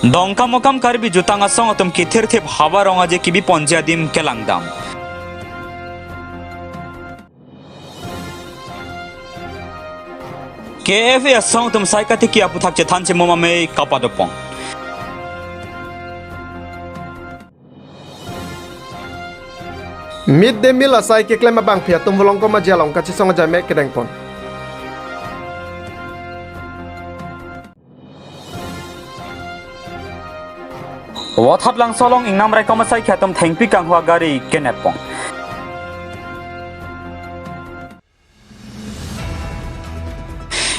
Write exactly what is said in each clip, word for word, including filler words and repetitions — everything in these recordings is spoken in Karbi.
Dongkamukam Karbi Jutang Asong atum kethirthip havar rong aje kebi ponji adim kelangdam. K F A asong atum sai katiki aphuthak chethan chemom amei kapadopon. Mid day meal asai keklem abangphi atum Volongkom Aji along kachesong ajai me kedengpon. Vothatlangso along ingnam raikom asai ke atum thengpi kanghua gari kenepon.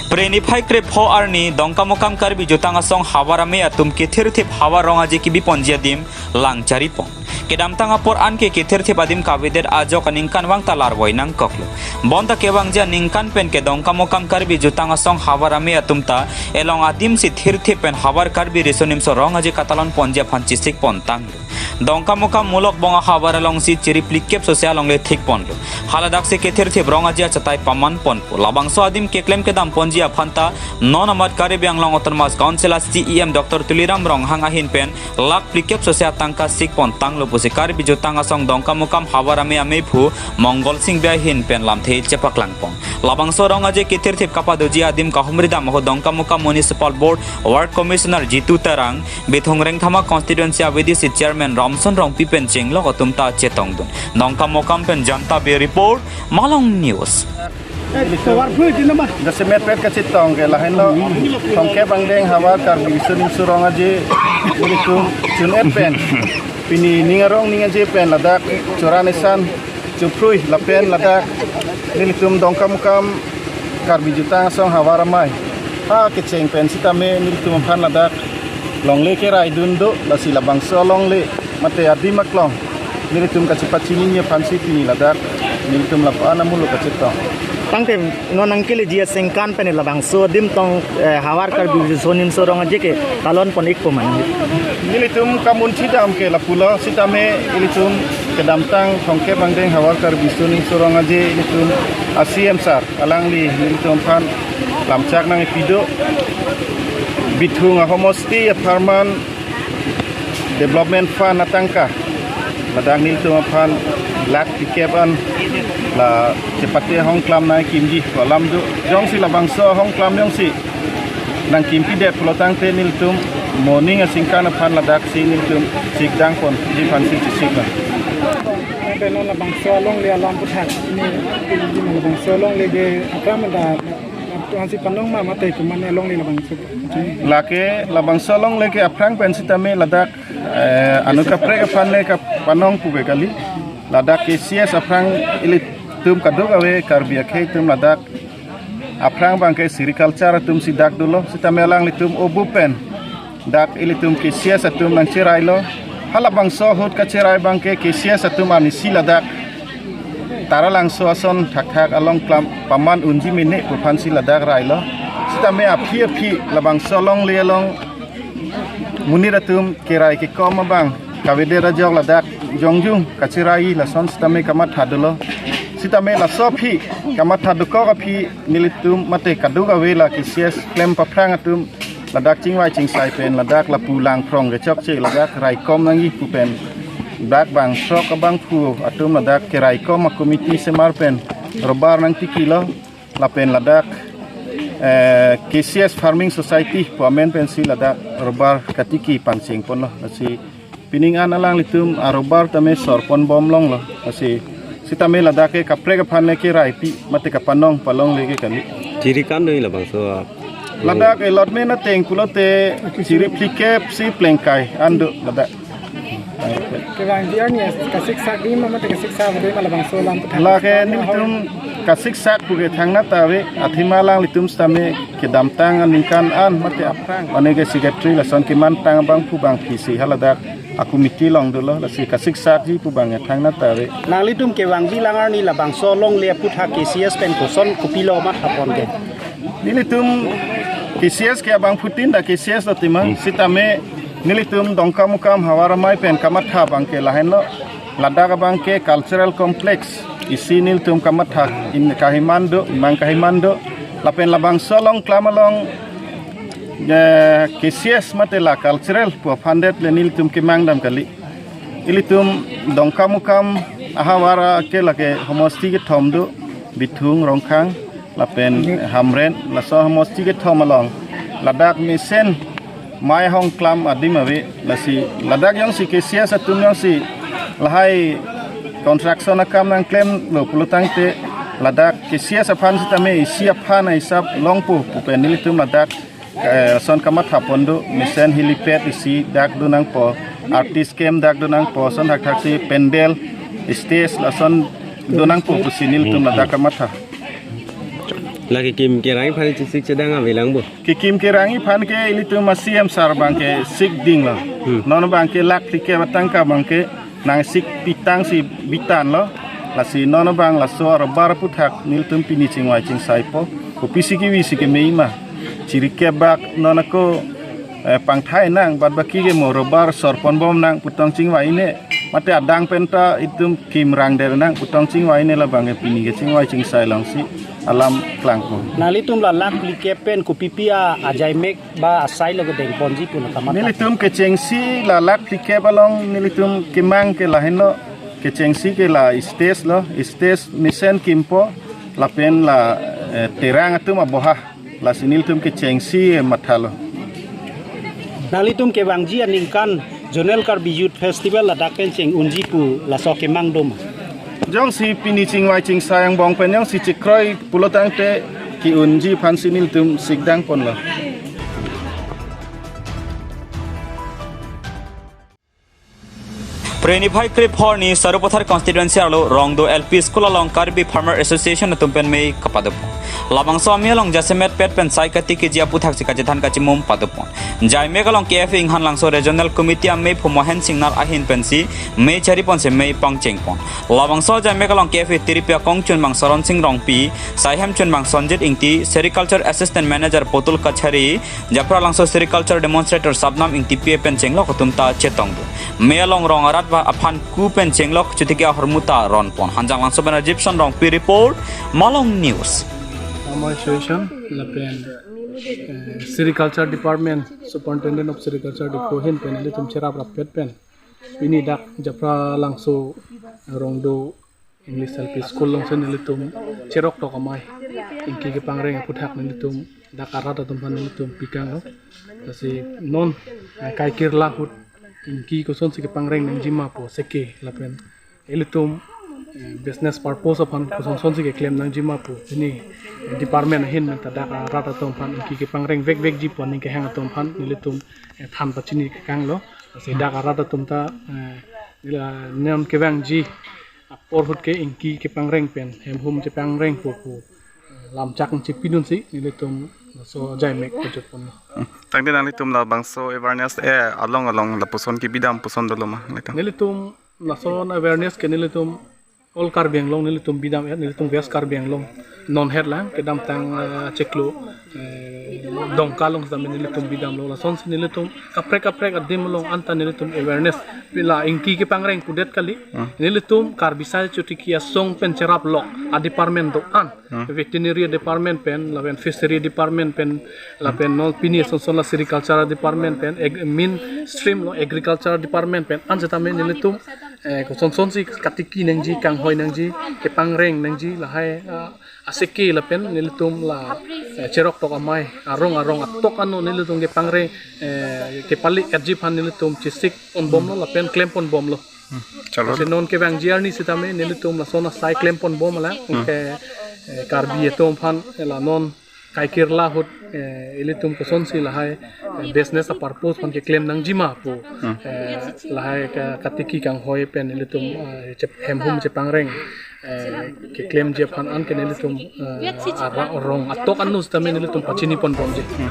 Pre niphai krepho arni Dongkamukam Karbi Jutang Asong havar amei atum kethirthip havar rong aje kebi ponji adim langcharipon. Kedamtang apor anke kethirthip adim kavedet ajok aningkanvang ta larvoi nangkoklo. Bonta kevangji aningkan pen ke Dongkamukam Karbi Jutang Asong havar amei atum ta elong adim si thirthip pen havar Karbi Riso Nimso Rong Aje katalon ponji aphan chesik pontanglo. Dongkamukam Mulok Bong ahavar alongsi chiri phlikep sose alongle thikponlo. Haladak si kethirthip rong aje achatai pamanponpo. Labangso adim keklem kedam ponji aphan ta non amat Karbi Anglong Autonomous Council a C E M Doctor Tuliram Ronghang ahin pen lakh phlikep sose atangka sik pontanglo pusi Karbi Jutang Asong Dongkamukam havar amei ameiphu Mongol Sing Bey ahin pen lamthe chepaklangpon. Labangso rong aje kethirthip kapadoji adim kahumri dam ahut Dongkamukam Municipal Board Ward Commissioner Jitu Terang, Bithung Rengthama Constituency A V D C Chairman Ramson Rongpi pen chenglok atum ta chetongdun. Dongkamukam pen Janta Bey report, Malong News. Jasemet pet kachetong ke lahenlo, Thongkep Angdeng havar Karbi Riso Nimso Rong Aje nelitum chun-et pen, pini ning arong ning aje pen ladak chora nisan chuphrui lapen ladak nelitum Dongkamukam Karbi Jutang Asong havar amei ha kecheng pen sitame nelitum aphan ladak longle keraidun do, lasi labangso longle mate adim aklong nelitum kachepachiniji aphansi pini ladak nelitum lapu-an amuluk kachetong. Tangte non nangkeleji aningkan pen labangso adim tong, eh, havar Karbi Riso Nimso Rong Aje ke talon pon-ikpo ma? Nelitum kamunchidam ke lapulo, sitame ilitum kedamtang Thongkep Angdeng havar Karbi Riso Nimso Rong Aje ilitum a C M sir alangli nelitum aphan lamchak nangpido, Bithung ahomosti apharman Development Fund atangka ladak nelitum aphan lakh phlikep an la chepate hongklam nangkimji pu alam do. Jongsi labangso hongklam jongsi nangkimpidet pulo tangte nelitum moning aningkan aphan ladak si nelitum sikdang ponji aphansi chesiklo. Ante non labangso alongle alam aphuthak, ne labangso alongle ke aphrang anta ansi panong ma mate komatne alongle labangso? Lake labangso alongle ke aphrang pen sitame ladak, eh, anu kaprek aphan le kapanong pu ke kali. Ladak K C S aphrang ilitum kadokave Karbi akhei atum ladak aphrang abangke sericulture atum si dak dolo, sitame alanglitum obu pen dak ilitum K C S atum nangcherailo. Halabangso ahut kacherai abangke K C S atum arnisi ladak Taralangso ason thakthak along klam paman unji mene pu aphansi ladak railo. Sitame aphi aphi labangso alongle along monit atum kerai kekom abang kavedet ajok ladak jongjung kacherai lason sitame kamatha dolo. Sitame laso aphi kamatha dokok aphi nelitum mate kadokave la K C S klem paphrang atum ladak chingvai chingsai pen ladak lapu langphrong kechokche ladak raikom nangji pu pen dak bang throk abangphu atum ladak keraikom a-committee semar pen robar nangtikilo lapen ladak, eh, K C S Farming Society pu amen pensi ladak robar katiki pangcheng ponlo. Lasi pining an alanglitum arobar tame sorpon bom longlo. Lasi sitame ladak ke kaprek aphan le keraipi mate kapanong pu alongle ke kali. Chiri kan do labangso. Ladak allotment ateng pulote chiri phlikep si plengkai an do ladak. Kevang dia ni kasiksak di ma mate kasiksak di ma labangso alam aphuthak. Lake nelitum kasiksak pu ke thangnat ave, athema alanglitum sitame kedamtang aningkan an mate aphrang mane ke secretary lason kemantang abangphu bangphi si haladak a-committee along dolo, lasi kasiksakji pu abang thangnat ave. Nanglitum kevangji alang arni labangso alongle aphuthak K C S pen koson kopilo mathapon ke? Nelitum K C S ke abangphutin dak K C S lo tema, hmm, sitame nelitum Dongkamukam Havar Amei pen kamatha abangke lahenlo. Ladak abangke cultural complex isi nelitum kamatha, in kahiman do, imang kahiman do. Lapen labangso along klam along Eh, K C S mate la cultural pu aphan det le nelitum kemang dam kali. Ilitum Dongkamukam ahavar ke lake homosti kethom do, Bithung, Rongkhang, lapen Hamren, laso homosti kethom along ladak mesen mei ahong klam adim ave, lasi ladak jongsi K C S atum jongsi lahai construction akam nangklemlo pulotangte ladak K C S aphan sitame isi aphan ahisap longpo pu pen nelitum ladak, eh, ason kamathapon do, mesen helipad isi dak do nangpo, artist camp dak do nangpo, ason thakthaksi pandal, stage lason do nangpo pusi nelitum ladak kamatha. La kekim kerang aphan chesik chedang avelang bo. Kekim kerang aphan ke ilitum a-C M sir abang ke sik dinglo. Hmm. Non abang ke lakh phlikep atangka abang ke nangsik pitangsi bitanlo. Lasi non abang laso rubber aphuthak nelitum pini chingvai chingsaipo. Kopisi kevisi kemei ma. Chirikep bak non ako, eh, pangthai nang, bad baki ke mo rubber sorpon bom nang pu tong chingvai ne. Mate adang penta itum kimrang der nang pu tong chingvai ne, labang ke pini ke chingvai chingsai longsi alam klangpo. Nanglitum la lakh phlikep pen kopipi a ajaimek ba asai lo kedengponji pu nangkamatha? Nelitum kechengsi la lakh phlikep along nelitum kemang ke lahenlo, kechengsi ke la stage lo, stage mesen kimpo, lapen la, eh, terang atum aboha, lasi nelitum kechengsi mathalo. Nanglitum kevangji aningkan Zonal Karbi Youth Festival ladak pen cheng-unji pu laso kemang doma? Jongsi pini chingvai chingsai angbong pen jongsi chikroi pulotangte ke-unji aphansi nelitum sikdangponlo. Phre niphai krepho arni Sarupathar constituency arlo Rongdo L P School along Karbi Farmer Association atum pen mei kapadopon. Labangso amei along jasemet pet pen sai katikiji aphuthak si kachethan kachimum padopon. Jaimek along K F A Inghan Langso Regional Committee amei phu Mohen Singnar ahin pensi mei chariponsi mei pangchengpon. Labangso jaimek along K F A tiripi akongchunbang Saron Sing Rongpi, saihemchunbang Sonjit Ingti, Sericulture Assistant Manager Potul Kachari, Japhra Langso Sericulture Demonstrator Sabnam Ingtipi pen chenglok atum ta chetongdun. Mei along rong arat ba aphan ku pen chenglok chotiki ahormu ta ronpon. Hanjanglangso pen Rajiv Son Rongpi report, Malong News. Farmer Association lapen, eh, Sericulture Department, Superintendent of Sericulture Diphu ahin pen ilitum cherap rappet pen pini dak Japhra Langso Rongdo English L P School alongsi nelitum cherok tok amei ingki kepangreng aphuthak nelitum dak arat atum aphan nelitum pikanglo. Lasi non, eh, kaikirla ahut ingki kosonsi kepangreng nangjima pu seke lapen ilitum, eh, business purpose aphan kosonsonsi keklem nangjima pu pini, eh, department ahin pen ta dak arat atum aphan ingki kepangreng vekvekji pu aning kehang atum aphan nelitum, eh, than pachini kekanglo. Lasi dak arat atum ta, eh, ila non kevangji apor ahut ke ingki kepangreng pen, hemhum chepangreng pu pu, eh, lamchak chepidunsi nelitum laso jaimek pajutponlo. Tangte nanglitum labangso awareness, eh, along along lapuson kebidam puson dolo ma nelitum? Nelitum lason awareness ke nelitum all Karbi Anglong nelitum bidam-et, nelitum West Karbi Anglong non het lang kedamtang, eh, chiklo, eh, Dongka along sitame nelitum bidamlo, lasonsi nelitum kaprek kaprek adim along anta nelitum awareness, pila ingki kepangreng pudet kali. Hmm. Nelitum Karbi sai chotiki asong pen cheraplok a-department do-an. Hmm. Veterinary department pen, lapen fishery department pen, lapen non pini asonson la sericulture department pen, ag-, main stream lo agriculture department pen, an setame nelitum, eh, kosonsonsi katiki nangji, kanghoi nangji, kepangreng nangji, lahai, ah, aseke lapen nelitum la, eh, cherok tok amei, arong arong atok ano nelitum kepangreng, eh, kepali etji aphan nelitum chesik ponbomlo, lapen klem ponbomlo. Hmm, chalo. Lasi non kevangji arni sitame nelitum lason asai klem ponbom alang, hmm, ke, eh, Karbi atum aphan, eh, la non kaikirla ahut, eh, ilitum kosonsi lahai, eh, business a-purpose aphan keklem nangjima pu, hmm, eh, lahai ka-, katiki kanghoi pen ilitum, eh, chep-, hemhum chepangreng, eh, keklemji aphan an ke nelitum, eh, arong atok ano sitame nelitum pachini ponbomji. Hmm.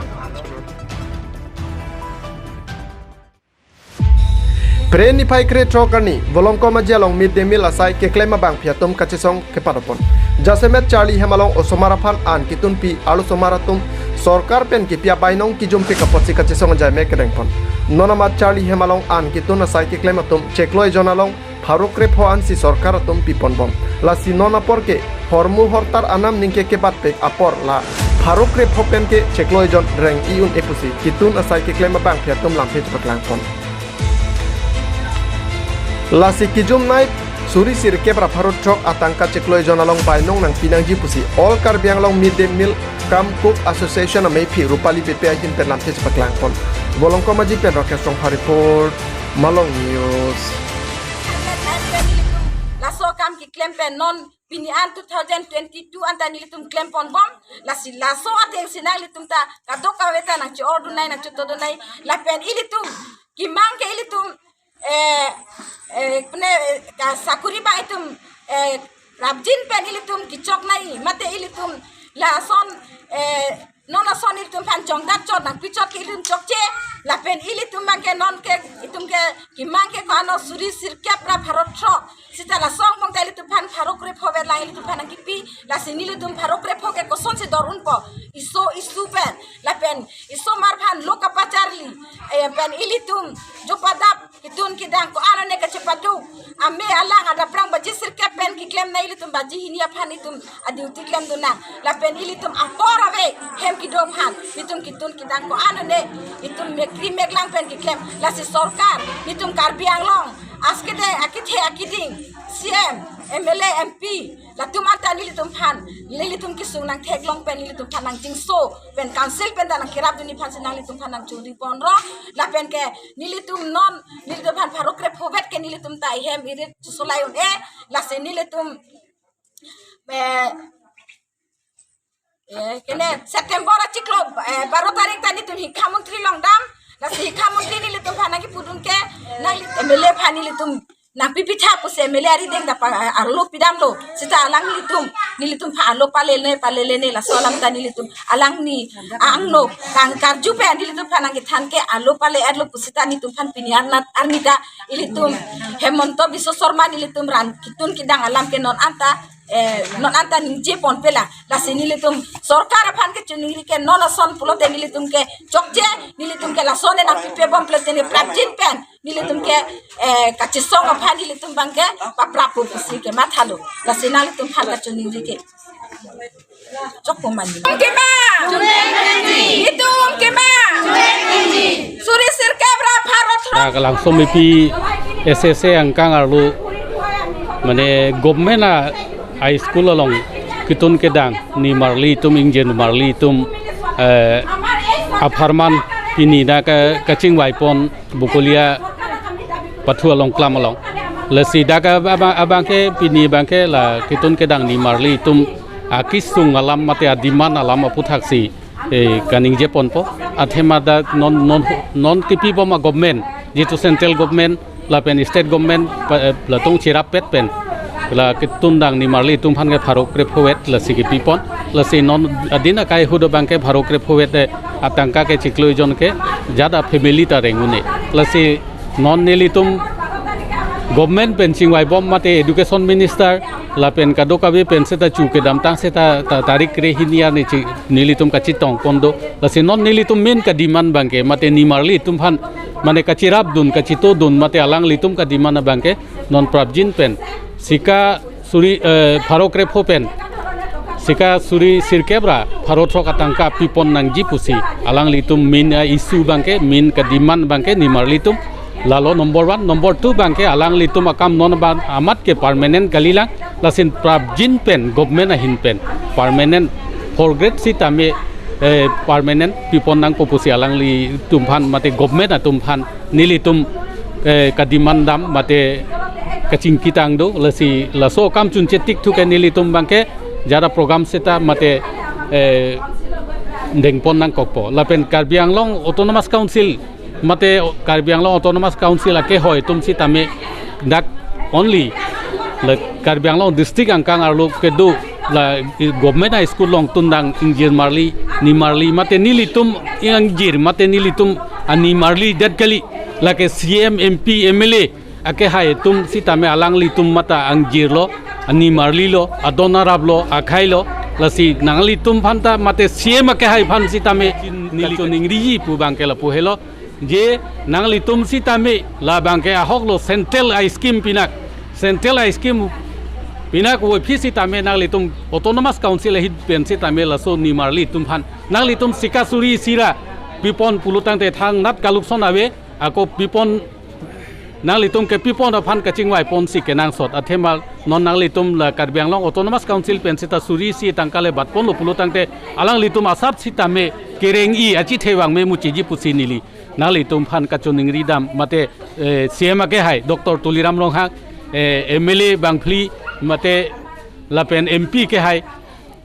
Phre niphai krethrok arni Volongkom Aji along mid day meal asai keklem abangpi atum kachesong kepadopon. Jasemet charli hem along osomar aphan an ketunpi arlosomar atum sorkar pen kepi abainong kijumpi apotsi kachesong ajaimek kedengpon. Non amat charli hem along an ketun asai keklem atum chiklo ejon along pharo krepho ansi sorkar atum piponbom. Lasi non apor ke hormu hortar anam ningke kebatpek apor la Pharo krepho pen ke chiklo ejon reng-i un-e pusi kitun asai keklem abangphi atum lamthe chepaklangpon. Lasi kijumnei suri sirkep ra pharo throk atangka chiklo ejon along bainong nangpi nangji pusi All Karbi Anglong Mid Day Meal Cum Cook Association ameiphi Rupali Beypi ahin pen lamthe chepaklangpon. Bolongkom Aji pen Rakesh Rongphar report, Malong News. Laso akam keklem pen non pini an two thousand twenty-two anta nelitum klemponbom, lasi laso atengsi nanglitum ta kadokave ta nangche-ordunei nangchotodunei, lapen ilitum kemang ke ilitum, eh, eh, pene, eh, ka sakuri abang itum, eh, rapjin pen ilitum kechoknei, mate ilitum lason, eh, non ason ilitum aphan jongdat chot nangpichot ke ilitum chokche, lapen ilitum abang ke non ke itum ke kemang ke ko-an suri sirkep ra pharo throk. Seta laso angbong ta ilitum aphan pharo krepho vet lang ilitum aphan nangkipi, lasi nelitum pharo krepho ke kosonsi dor unpo, eso esu pen, lapen esomar aphan lo kapacharli, eh, pen ilitum jo padap ketun kedang ko-an ne kachepado, ame alang adap rang baji sirkep pen keklemnei, ilitum baji hini aphan itum a-duty klemdun nang. Lapen ilitum apor ave hem kedo aphan, itum ketun kedang ko-an ne, itum mekri meklang pen keklem. Lasi sorkar, itum Karbi Anglong, askede akethe akeding, C M, M L A, M P, latum anta nelitum aphan, nelitum kesung nangtheklong pen nelitum aphan nangjinso pen council pen ta nangkerapdunji aphansi nanglitum aphan nangchongri ponrong, lapen ke nelitum non, nelitum aphan pharo krepho vet ke nelitum ta ihem irit solai un-e, lasi nelitum, eh, eh, kene September achiklo, eh, baro tarik ta nelitum Hikha Montri along dam, lasi Hikha Montri nelitum aphan nangkipudun ke, nanglitum M L A aphan nelitum nangpipitha pusi M L A arideng ta pa, eh, arlo pidamlo, seta alanglitum, nelitum aphan arlo palele, palelene, laso alam ta nelitum alangli angno kang karju pen nelitum aphan nangkethan ke arlo pale-etlo pu seta nelitum aphan pini arnat arni ta ilitum Himanta Biswa Sarma nelitum ran ketun kedang alam ke non anta, eh, non anta ningjeponpe lang. Lasi nelitum sorkar aphan kechiningri ke non ason pulote nelitum ke chokche, nelitum ke lason ne nangpipebom pulote ne prapjin pen nelitum ke, eh, kachesong aphan nelitum abang ke paprap pusi kemathalo. Lasi nanglitum aphan kachiningri ke chokpo mani. Kemang. Itum kemang. Suri sirkep ra pharo throk. Dak Langso Mepi S S A angkang arlo mane government a high school along ketun kedang nimarli atum, ingjir marli atum, eh, apharman pini dak kachingvaipon Bokolia pathu along klam along. Lasi dak ab-, ab-, abang ke pini abang ke la ketun kedang nimarli atum akesung alam mate a-demand alam aphuthaksi, eh, kaningjeponpo. Athema dak non, non, non kepibom a-government, jitu central government lapen state government pa, eh, latum cherap pet pen la ketun dang nimarli atum aphan ke pharo krepho vet lasi kepipon. Lasi non adin akai ahut abang ke pharo krepho vet, eh, atangka ke chiklo ejon ke jat a-family ta reng un-e. Lasi non nelitum government pen chingvaibom mate education minister lapen kadokave pen seta chu kedamtang seta ta, tarik kre-hini arni chi nelitum kachetongpon do. Lasi non nelitum main ka-demand abang ke mate nimarli atum aphan mane kacherapdun, kachetodun mate alanglitum ka-demand abang ke non prapjin pen sika suri, eh, pharo krepho pen sika suri sirkep ra pharo throk atangka pipon nangji pusi alanglitum main a-issue abang ke, main ka-demand abang ke nimarli atum. Lalo number one, number two abang ke alanglitum akam non abang amat ke permanent kalilang, lason prapjin pen government ahin pen permanent fourth grade sitame, eh, permanent pipon nangpo pusi alanglitum aphan mate government atum aphan nelitum, eh, ka-demand dam mate kachingki tang do. Lasi laso akam chunche tik thu ke nelitum abang ke jat a-program seta mate, eh, dengpon nangkokpo. Lapen Karbi Anglong Autonomous Council mate Karbi Anglong Autonomous Council akehoi atum sitame dak only la Karbi Anglong district angkang arlo kedo la government a-school along tundang ingjir marli, nimarli mate nelitum ingjir mate nelitum a-nimarli det kali, lake C M, M P, M L A akehai atum sitame alanglitum mate angjirlo, animarlilo, adon araplo, akhailo. Lasi nanglitum aphan ta mate C M akehai aphan sitame nelitum ningriji pu abang ke lapu helo. Je nanglitum sitame labang ke ahoklo central a-scheme pinak. Central a-scheme Pini kevoi aphi sitame nanglitum Autonomous Council ahin pen sitame laso nimarli atum aphan nanglitum sika suri sira pipon pulotangte thangnat kalukson ave, ako pipon nanglitum kepipon aphan kachingvai ponsi kenangsot. Athema non nanglitum la Karbi Anglong Autonomous Council pen sita suri isi tangka le batponlo pulotangte alanglitum asap sitame kereng-i achithe vangme muchiji pusi neli nanglitum aphan kachoningri dam mate, eh, C M akehai Doctor Tuliram Ronghang, eh, M L A bangphli mate lapen M P akehai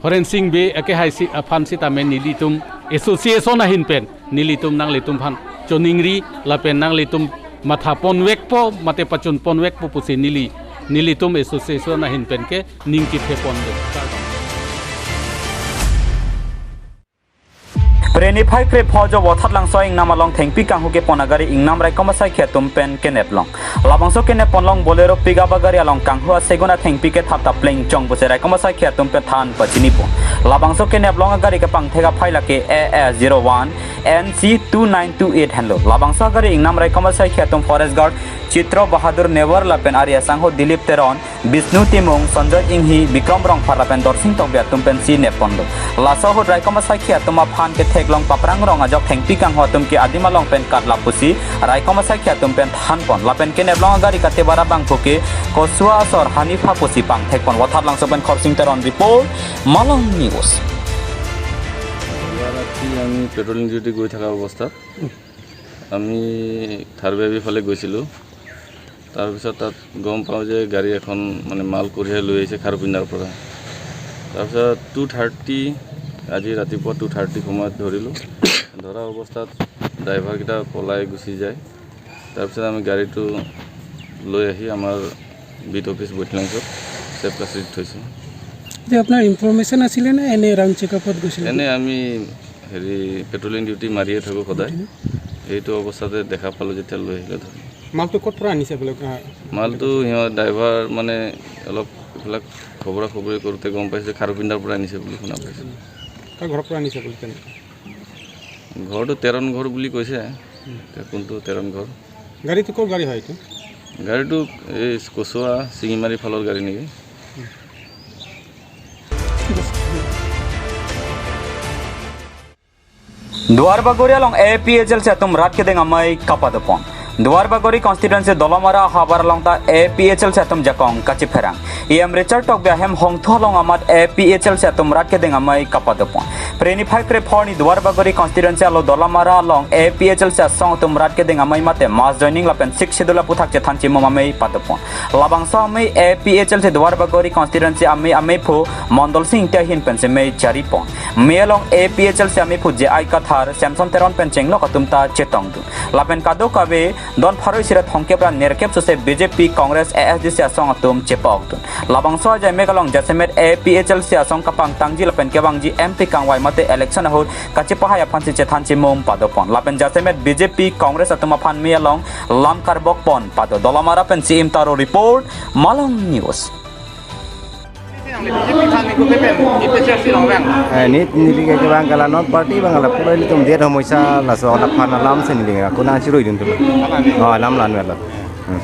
Horen Sing Bey akehai si aphan sitame nelitum association ahin pen nelitum nanglitum aphan choningri lapen nanglitum matha ponvekpo mate pachun ponvekpo pusi neli nelitum association ahin pen ke ning kithe pon do. Preni phai krepho jo Vothatlangso ingnam along thengpi kanghu kepon agari ingnam raikom asaikhi atum pen kenep long. Labangso kenep ponlong Bolero pickup agari along kanghu asegun athengpi kethap ta plengchong pusi raikom asaikhi atum pen than pachinipo. Labangso kenep long agari kepangthek aphai lake A S zero one N C two nine two eight henlo. Labangso agari ingnam raikom asaikhi atum Forest Guard Chitra Bahadur Newar lapen ari asangho Dilip Teron, Bishnu Timung, Sanjoy Inghi, Bikram Rongphar lapen Dorsing Tokbi atum pensi nep ponlo. Laso ahut raikom asaikhi atum aphan ketheklong paprang rong ajok thengpi kanghu atum ke adim along pen katlap pusi raikom asaikhi atum pen than pon. Lapen kenep long agari katebara bangphu ke Kosua asor Hanifa pusi pangthek pon. Vothatlangso pen Khorsing Teron report, Malong News. যোৱা ৰাতি আমি patrolling duty গৈ থকা অৱস্থাত আমি third baby ফালে গৈছিলোঁ। তাৰপিছত তাত গম পাওঁ যে গাড়ী এখন মানে মাল কঢ়িয়াই লৈ আহিছে খাৰুপিন্দাৰ পৰা। তাৰপিছত টু থাৰ্টি, আজি ৰাতিপুৱা টু থাৰ্টি সময়ত ধৰিলোঁ। ধৰা অৱস্থাত ড্ৰাইভাৰকেইটা পলাই গুচি যায়। তাৰপিছত আমি গাড়ীটো লৈ আহি আমাৰ বিট অফিচ বৈতলাংছত ছেফ কাষ্টডিত থৈছোঁ। যে আপোনাৰ ইনফৰমেশ্যন আছিলে নে এনে ৰাউণ্ড চেকআপত গৈছিলে? এনে আমি হেৰি পেট্ৰলিং ডিউটি মাৰিয়ে থাকোঁ সদায়। এইটো অৱস্থাতে দেখা পালোঁ যেতিয়া লৈ আহিলে ধৰি। মালটো ক'ত পৰা আনিছে বোলে? আহ, মালটো সিহঁত ড্ৰাইভাৰ মানে অলপ এইবিলাক খবৰা খবৰি কৰোঁতে গম পাইছে খাৰুপিন্দাৰ পৰা আনিছে বুলি শুনা পাইছোঁ। কাৰ ঘৰৰ পৰা আনিছে বোলে তেনেকে? ঘৰটো তেৰণ ঘৰ বুলি কৈছে। এতিয়া কোনটো তেৰণ ঘৰ? গাড়ীটো ক'ৰ গাড়ী হয় এইটো? গাড়ীটো এই কচুৱা চিঙিমাৰী ফালৰ গাড়ী নেকি? Duarbagori along A P H L C atum rat kedeng amei kapadopon. Duarbagori constituency Dolamara havar along ta A P H L C atum jakong kachipherang. E M Richard Tokbi ahem hongthu along amat A P H L C atum rat kedeng amei kapadopon. Preni phai krephor ni Duarbagori constituency alo Dolamara along A P H L C asong atum rat kedeng amei mate mass joining lapen Sixth Schedule aphuthak chethan chimum amei padopon. Labangso amei A P H L C Duarbagori constituency amei ameiphu Mondol Sing Ingti ahin pensi mei charipon. Mei along A P H L C ameiphu J I Kathar, Samson Teron pen chenglok atum ta chetongdun. Lapen kadokave don pharo isi ra thomkep ra nerkep sose B J P, Congress, A S D C asong atum chepokdun. Labangso ajai mek along jasemet A P H L C asong kapangtangji lapen kevangji M P kangvai mate election ahut kachepahai aphansi chethan chimum padopon. Lapen jasemet B J P, Congress atum aphan mei along lam karbokpon pado. Dolamara pensi Imtaro report, Malong News. Eh, neli, neli ke kevang ke la non party abang ke la pura ilitum det homoisa laso la aphan alam si neli ke kuna chiruidun tu. Oh, alam la-an lo. Hmm.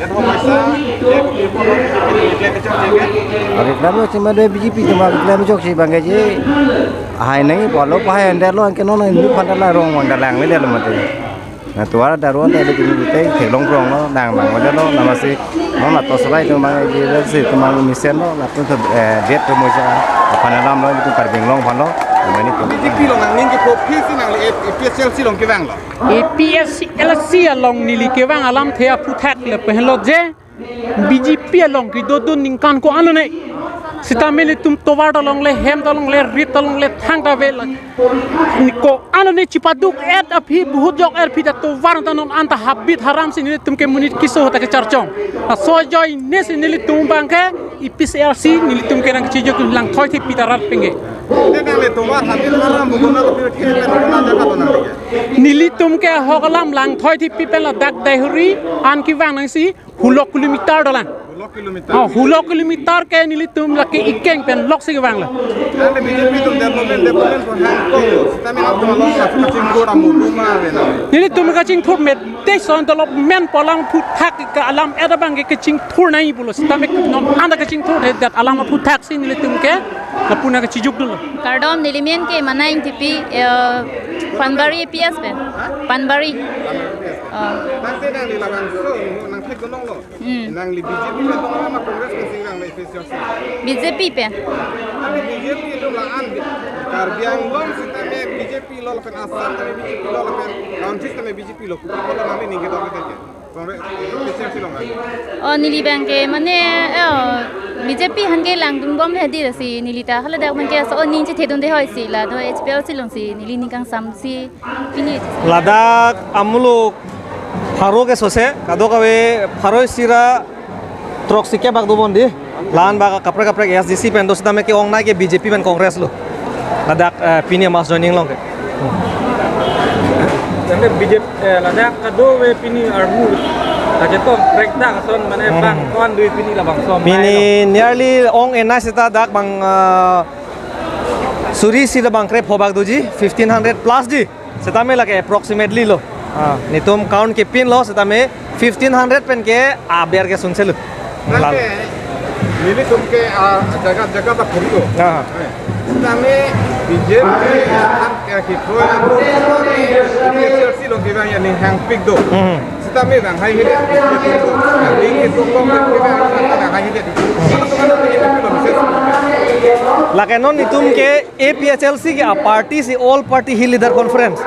Oke, klam chok si ma doi B J P atum ma klam chok si abang ke je. Hai nai polo pa hai ande lo anke non ni phan ta la rong wang ta lang le lo mate. Na tovar ta ro ta le kini te theklong prong lo nang bang lo lo namasi. Non la tosolai atum abang je si atum abang mesen lo latum, eh, det atum moja aphan alam lo atum Karbi Anglong aphan lo. Mane atum. B J P along nangning kepho aphi si nangli A P H L C along kevang lo. A P H L C along neli kevang alamthe aphuthak le pehlo je B J P along kedodun ningkan ko-an ne. Sitame ilitum tovar ta longle, hem ta longle, rit ta longle, thang ta ave la. Ko-an ne chipaduk-et aphi, buhut jok-et aphi ta tovar ta non anta habit haram si nelitum ke monit keso ta kecharchong. Laso ajoine si nelitum abang ke A P H L C nelitum ke nangchijok langthoi thepi ta rat penge. Te nangle tovar habit haram bukan apa pure khe pen kena jaga to nangle. Nelitum ke ahok alam langthoi thepi pen ladak Daihuri an kevang nangsi hulo kilometer dolang. Lo kilometer. Oh, hulo kilometer ke nelitum lake ikeng pen lok si kevang lo. Ante B J P atum development, development ko hang ko, sitame nangtum along la kachingthur amu duma ave na. Nelitum kachingthur me te son development pu alam aphuthak ke alam et abang ke kachingthur nangji pulo. Sitame non anta kachingthur he det alam aphuthak si nelitum ke lapu nang kachijukdunlo. Kardom, neli men ke Mana Ingtipi, eh, Panbari A P S pen. Panbari. Oh. Nang te nangli labangso, nang thek gunong lo. Hmm. Nangli B J P pen tong ma Congress pen si vang lo A P H L C? B J P pen. Nangli B J P atum la-an Karbi Anglong sitame B J P lo lapen Assam tame B J P lo lapen North East tame B J P lo, kopi apotlo nangli ning ketok ketok ke? Congress, A P H L C along nang. Oh, neli abang ke mane, eh, oh, B J P aphan ke langdun bom hedi si neli ta hala dak abang ke so, oh, ning chethedunde hoi si la do H P L C along si neli ning kangsam si. Pini. Ladak amuluk pharo ke sose, kadokave pharo isi ra throksi kep bak dobom di. La-an bak kaprek kaprek A S D C pen do sitame ke-ongnei ke B J P pen Congress lo. Ladak, eh, pini mass joining along ke. Tangte B J P, eh, ladak kadokave pini armu kachetong prekdak ason mane Hmm. bang ko-an do pini labangso amei lo. Pini nearly ong-enei seta dak bang, eh, suri isi ra bang krepho bak doji, fifteen hundred plus di. Sitame lake approximately lo. Ah, netum count kepinlo sitame fifteen hundred pen ke aber ke sunse lo. Lal. Nelitum ke, ah, jaga jaga ta puri lo. Ah. Sitame B J P ke kikroi A P H L C along kevang ya ning hangpik do. Hmm. Sitame vang hai hede. Ning itu kong kevang vang hai hede. Lake non netum ke A P H L C ke a party si All Party Hill Leader Conference.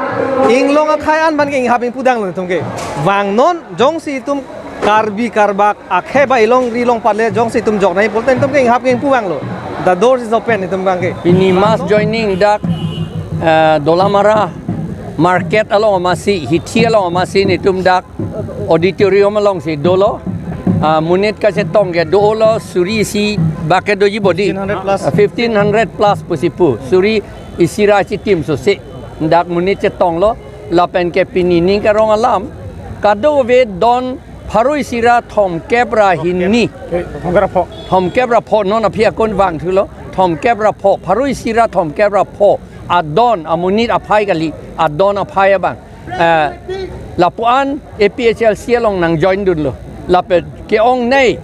Inglong akhei an abang ke inghap ingpu dang lo netum ke. Vang non jongsi itum Karbi Karbak akhei ba ilongri long pale jongsi itum joknei pulote netum ke inghap ingpu vang lo. The door is open itum abang ke. Pini mass joining dak, eh, Dolamara market along amatsi, hithi along amatsi netum dak auditorium alongsi dolo. Ah, monit kachetong ke dolo suri isi bak ke doji bodi. Fifteen hundred plus. Ah, fifteen hundred plus pusi pu. Suri isi ra chitim sose. Dak monit chetonglo. Lapen ke pini ning karong alam. Kadokave don pharo isi ra thomkep ra hini. Eh, thomkep ra pho. Thomkep ra pho non aphi akon vangthulo. Thomkep ra pho. Pharo isi ra thomkep ra pho. Adon amonit aphai kali. Adon aphai abang. Eh, lapu-an A P H L C along nang join dunlo. Lapen ke-ongnei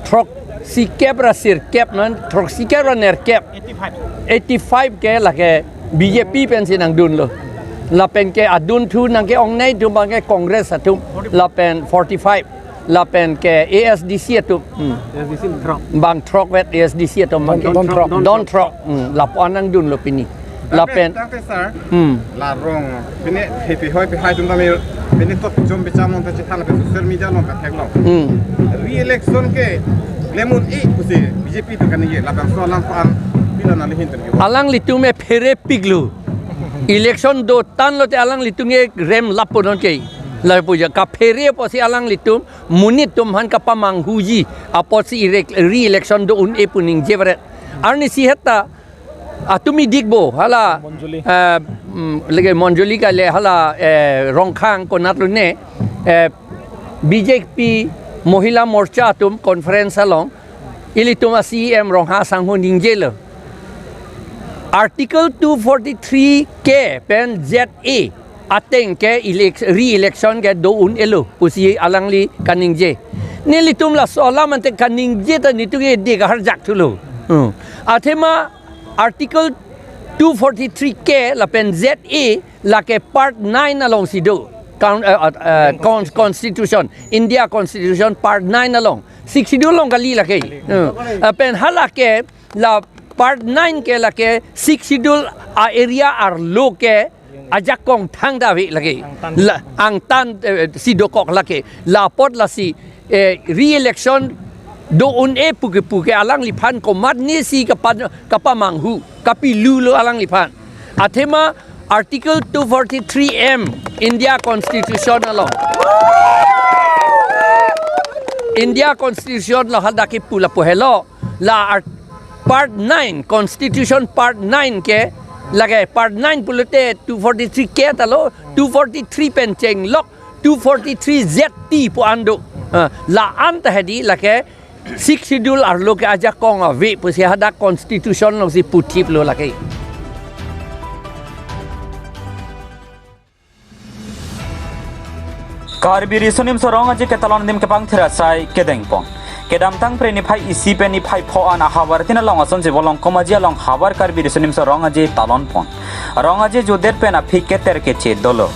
throksi kep ra sirkep non, throksi kep ra nerkep. Eighty-five. Eighty-five ke lake B J P pensi nang dunlo. Lapen ke adunthu nang ke-ongnei atum abang ke Congress atum. Lapen forty-five. Lapen ke A S D C atum. Hmm. A S D C throk. Bang throk vet A S D C atum. Don, don throk. Don throk. Hmm. Lapu-an nang dunlo pini. Lapen. Tangte, tangte, sir. Hmm. La rong. Pini hepi hoi pi hai atum tame. Pini top jom bicham nong ta chethan pe social media nong ta theklong. Hmm. Re-election ke klem un-e pusi B J P atum kaningje. Labangso alam ko-an pilo nanglihin atum ke. Alanglitum ke pherepiklo. Election dotan lote alanglitum ke rem lapu non ke. Lapu ja kaphere pusi alanglitum monit atum aphan kapamanghuji apotsi re-, re-election do un-e pu ningje varet. Arnisi heta atum idik bo hala, Monjuli. Eh, mm, lake Monjuli kale hala, eh, Rongkhang konat lone, eh, B J P Mohila Morcha atum conference along ilitum a C E M Rongha asangho ningjelo. Article two forty-three K pen Z A ateng ke elec-, re-election ke do un-elo pusi alangli kaningje. Nelitum laso alam ante kaningje ta netum ke de kaharjak thulo. Hmm. Athema Article two forty-three K lapen Z A lake part nine alongsi do. Con-, eh, eh, eh, con-, Constitution, India Constitution part nine along. Sixth Schedule along kali lake. Hmm. Lapen halake la part nine ke lake Sixth Schedule a-area arlo ke ajakong thangta ave lake. Angtan. La, angtan, eh, si dokok lake. Lapot lasi, eh, re-election do un-e pu ke pu ke alangliphan komatnesi kapa-, kapamanghu, kapilulo alangliphan. Athema Article two forty-three M India Constitution along. India Constitution lo hadak kipu lapu helo. La art-, part nine, Constitution part nine ke, lake part nine pulote two forty-three K ta lo, two forty-three pen chenglok, two forty-three Z T pu an do. Ah, la-an ta hedi lake, Sixth Schedule arlo ke ajakong ave pusi hadak Constitution alongsi puthip lo lake. Karbi Riso Nimso Rong Aje ketalon adim kepangthir asai kedengpon. Kedamtang Phre niphai isi pen niphai pho an ahavar tin along asonsi Volongkom Aje along Havar Karbi Riso Nimso Rong Aje talonpon. Rong Aje jutdet pen aphi keter keche dolo.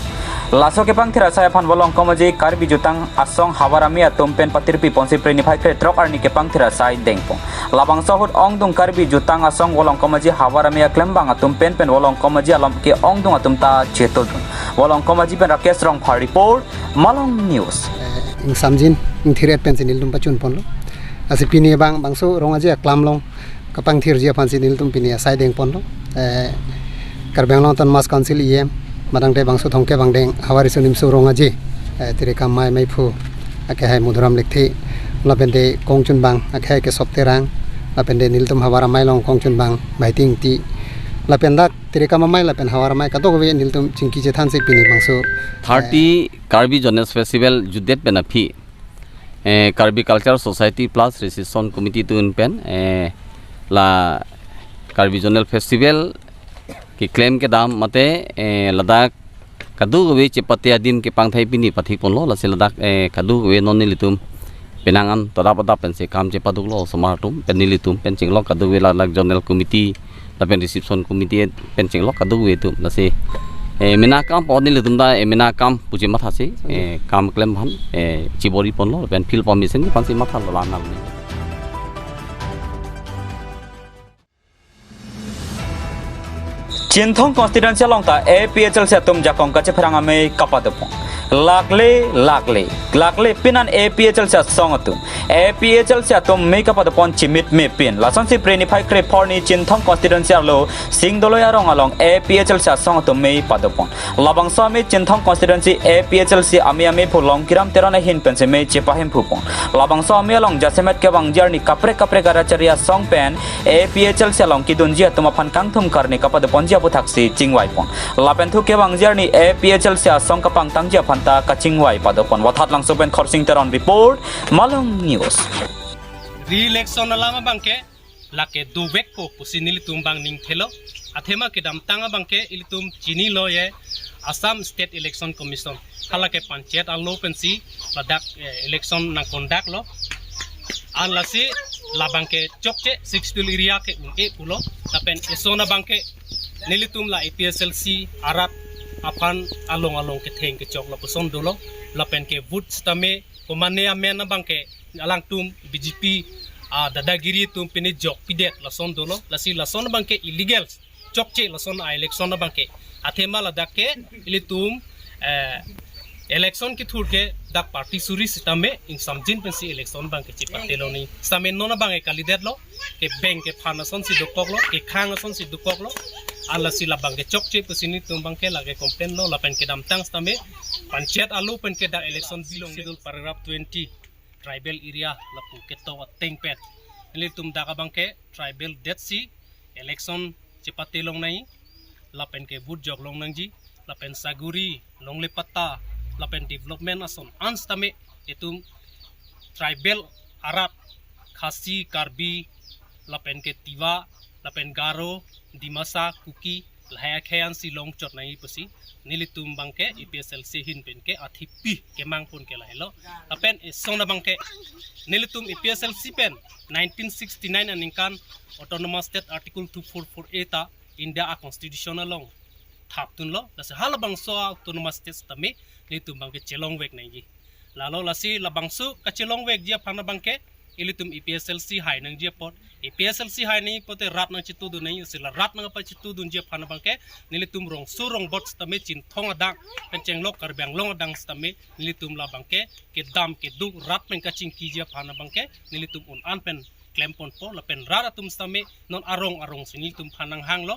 Laso kepangthir asai aphan Volongkom Aje Karbi Jutang Asong Havar Amei atum pen patirpi ponsi Phre niphai krethrok arni kepangthir asai dengpon. Labangso ahut ongdung Karbi Jutang Asong Volongkom Aje Havar Amei aklembang atum pen pen Volongkom Aje along ke-ongdung atum ta chetodun. Volongkom Aje pen Rakesh Rongphar report, Malong News. Eh, ingsamjin, ingthir-et pensi nelitum pachunponlo. Lasi pini bang, bangso Rong Aje aklam along kepangthirji aphansi nelitum pini asai dengponlo. Eh, Karbi Anglong Autonomous Council E M, madang te bangso thomkep angdeng Havar Riso Nimso Rong Aje, eh, Tirikam Amei, meiphu akehai Madhuram Lekthe, lapente kongchunbang akehai Kesop Terang, lapente nelitum Havar Amei along kongchunbang Baiting Ti, lapen dak Tirikam Amei lapen Havar Amei kadokave nelitum chingki chethansi pini bangso, eh, thirty Karbi Zonal Festival jutdet pen aphi, eh, Karbi Culture Society plus Reception Committee atum pen, eh, la Karbi Zonal Festival keklem kedam mate, eh, ladak kadokave chepate adim kepangthai pini pathikponlo, lasi ladak, eh, kadokave non nelitum penang an tadap adap pensi kam chepaduklo osomar atum pen nelitum pen chenglok kadokave ladak Zonal Committee lapen Reception Committee pen chenglok kadokave atum, lasi, eh, mena kam pu nelitum ta, eh, mena kam puji mathasi, eh, kam klem aphan, eh, chiboriponlo pen field permission aphansi matha lo lanang. Chinthong constituency along ta A P H L C atum jakong kachepherang amei kapadopon. Lakle, lakle, lakle pinan A P H L C asong atum, A P H L C atum mei kapadopon chimit mepin. Lasonsi Phre niphai krepho arni Chinthong constituency arlo Singdoloi arong along A P H L C asong atum mei padopon. Labangso amei Chinthong constituency A P H L C amei ameiphu Longkiram Teron ahin pensi mei chepahimphu pon. Labangso amei along jasemet kevangji arni kaprek kaprek arat achari asong pen A P H L C along kedunji atum aphan kangthum karni kapadoponji aputhaksi chingvaipon. Lapen thu kevangji arni A P H L C asong kapangtangji aphan ta kachingvai padopon. Wathat Langso pen Khorsing Teron report, Malong News. Re-election alam abangke lake dovekpo pusi nelitum bang ningthelo. Athema kedamtang abangke ilitum chinilo ye Assam State Election Commission. Halake panchayat arlo pensi ladak, eh, election nangkondaklo. An lasi labangke chokche Sixth Schedule area ke un-e pulo. Lapen eson abangke nelitum la A P H L C arat aphan along along ketheng kechok lapuson dolo. Lapen ke vote sitame komane amen abangke alangtum B J P, ah, dadagiri atum pine jokpidet lason dolo, lasi lason abangke illegal, chokche lason a-election abangke. Athema ladak ke ilitum, eh, election kethur ke dak party suri sitame ingsamjin pensi election abangke chepatelo ni. Sitame non abangke kalidetlo, kebeng kephan asonsi dokoklo, kekhang asonsi dokoklo. An lasi labangke chokche pusi nelitum abangke lake complain lo, lapen kedamtang sitame panchayat arlo pen ke dak election bilong Schedule paragraph twenty tribal area lapu ketok ateng pen nelitum dak abangke tribal detsi election chepate longnang, lapen ke vote jok longnangji, lapen saguri, longle patta, lapen development ason an sitame itum tribal arat Khasi, Karbi, lapen ke Tiwa, lapen Garo, Dimasa, Kuki, lahai akhei ansi longchot nangji pusi nelitum abangke A P H L C ahin pen ke athipi kemangpon ke lahelo. Lapen eson abangke nelitum A P H L C pen nineteen sixty-nine aningkan Autonomous State Article two four four A ta India a-constitution along thapdunlo. Lasi halabangso Autonomous State sitame nelitum abangke chelongvek nangji. Lalo lasi labangso kachelongvekji aphan abangke ilitum A P H L C hai nangji apot. A P H L C hai nangji apote rat nangchetudun nangji, lasi la rat nangpachetudunji aphan abangke nelitum rongso rongbot sitame Chinthong adang pen chenglok Karbi Anglong adang sitame nelitum labangke kedam keduk rat pen kachingkiji aphan abangke nelitum un-an pen klemponpo, lapen rat atum sitame non arong arongsi nelitum aphan nanghanglo.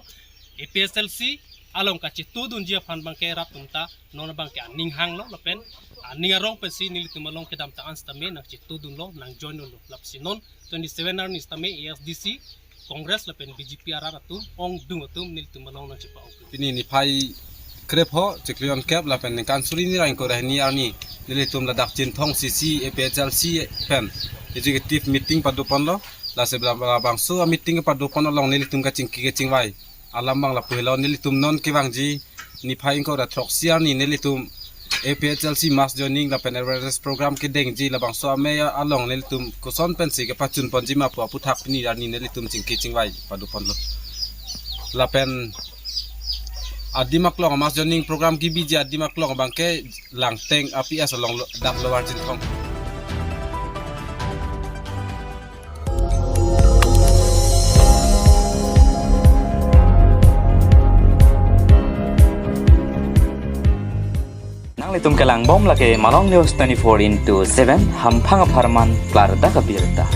A P H L C along kachetudunji aphan abangke rat atum ta non abangke aning hanglo, lapen aning arong pensi nelitum along kedamtang an sitame nangchetudunlo, nangjoindunlo. Lapsi non twenty-seven arni sitame A S D C, Congress lapen B J P arat atum, ongdung atum nelitum along nangchepa-ok. Pini niphai krepho, chiklo onkep lapen ningkan suri ni ra ingkoi ra hini arni nelitum ladak Chinthong C C A P H L C pen executive meeting padoponlo. Lasi la-, labangso a-meeting kepadopon along nelitum kachingki kachingvai alam abang lapu helo. Nelitum non kevangji niphai ingkoi ra throksi arni nelitum A P H L C mass joining lapen awareness program kedengji, labangso amei along nelitum koson pensi kepachunponji ma pu aphuthak pini arni nelitum chingki chingvai padoponlo. Lapen adim aklong mass joining program kebiji adim aklong abangke Langteng A P S along lo-, dak Lower Chinthong. Nanglitum kelangbom lake Malong News twenty-four into seven, hamphang apharman klardak abirta.